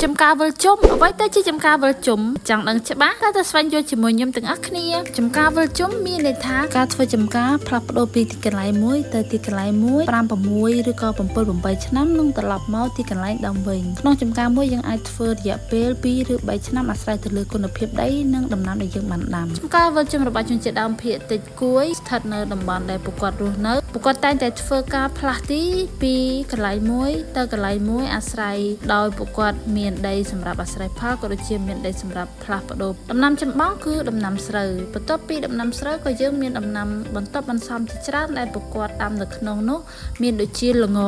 ចំការវិលជុំអ្វីទៅជាចំការវិលជុំចង់ដឹងច្បាស់តើទៅស្វែងយល់ជាមួយខ្ញុំទាំងអស់គ្នាចំការវិលជុំមានន័យថាការធ្វើចំការផ្លាស់ប្ដូរពីទីកន្លែងមួយទៅទីកន្លែងមួយ5 6ឬក៏7 8ឆ្នាំនឹងត្រឡប់មកទីកន្លែងដើមវិញក្នុងចំការមួយយើងអាចធ្វើរយៈពេល2ឬ3ឆ្នាំអាស្រ័យទៅលើគុណភាពដីនិងដំណាំដែលយើងបានដាំចំការវិលជុំរបស់ជនជាតិដើមភាគតិចគួយស្ថិតនៅតំបន់ដែលពួកគាត់រស់នៅពួកគាត់តែងតែធ្វើការផ្លាស់ទីពីកន្លែងមួយទៅកន្លែងមួយអាស្រ័យដោយពួកគាត់មានដីសម្រាប់អាស្រ័យផលក៏ដូចជាមានដីសម្រាប់ផ្លាស់ប្ដូរដំណាំចម្បងគឺដំណាំស្រូវបន្ទាប់ពីដំណាំស្រូវក៏យើងមានដំណាំបន្ទាប់បន្សំជាច្រើនដែលពួកគាត់ដាំនៅក្នុងនោះមានដូចជាល្ង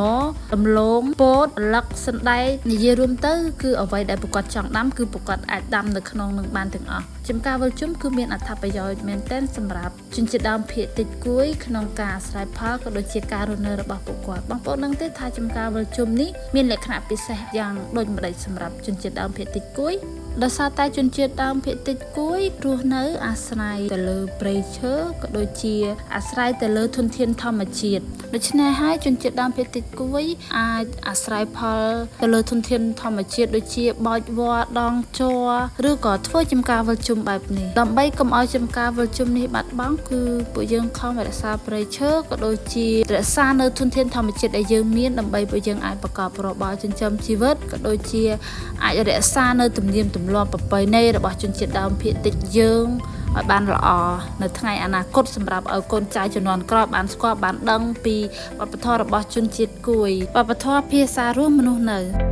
ដំឡូងពោតឪឡឹកសណ្តែកនិយាយរួមទៅគឺអ្វីដែលពួកគាត់ចង់ដាំគឺពួកគាត់អាចដាំនៅក្នុងនឹងបានទាំងអស់ចំការវិលជុំគឺមានអត្ថប្រយោជន៍មែនទែនសម្រាប់ជនជាតិដើមភាគតិចគួយក្នុងការអាស្រ័យផលក៏ដូចជាការរស់នៅរបស់ពួកគាត់បងប្អូនដឹងទេថាចំការវិលជុំនេះមានលក្ខណៈពិសេសយ៉ាងដូចម្តេចសម្រាប់ជនជាតិដើមភាគតិចគួយដោយសារតែជនជាតិដើមភាគតិចគួយរស់នៅអាស្រ័យទៅលើព្រៃឈើក៏ដូចជាអាស្រ័យទៅលើធនធានធម្មជាតិដូច្នេះហើយជនជាតិដើមភាគតិចគួយអាចអាស្រ័យផលទៅលើធនធានធម្មជាតិដូចជាបោចវល្លិដងជ័រឬក៏ធ្វើចំការវិលជុំបែបនេះដើម្បីកុំឲ្យចំការវិលជុំនេះបាត់បង់គឺពួកយើងខំរក្សាព្រៃឈើក៏ដូចជារក្សានៅធនធានធម្មជាតិដែលយើងមានដើម្បីពួកយើងអាចប្រកបរបរចិញ្ចឹមជីវិតក៏ដូចជាអាចរក្សានៅទំនៀមទម្លាប់ប្រពៃណីរបស់ជនជាតិដើមភាគតិចយើងឲ្យបានល្អនៅថ្ងៃអនាគតសម្រាប់ឲ្យកូនចៅជំនាន់ក្រោយបានស្គាល់បានដឹងពីវប្បធម៌របស់ជនជាតិគួយវប្បធម៌ភាសារស់មនុស្សនៅ។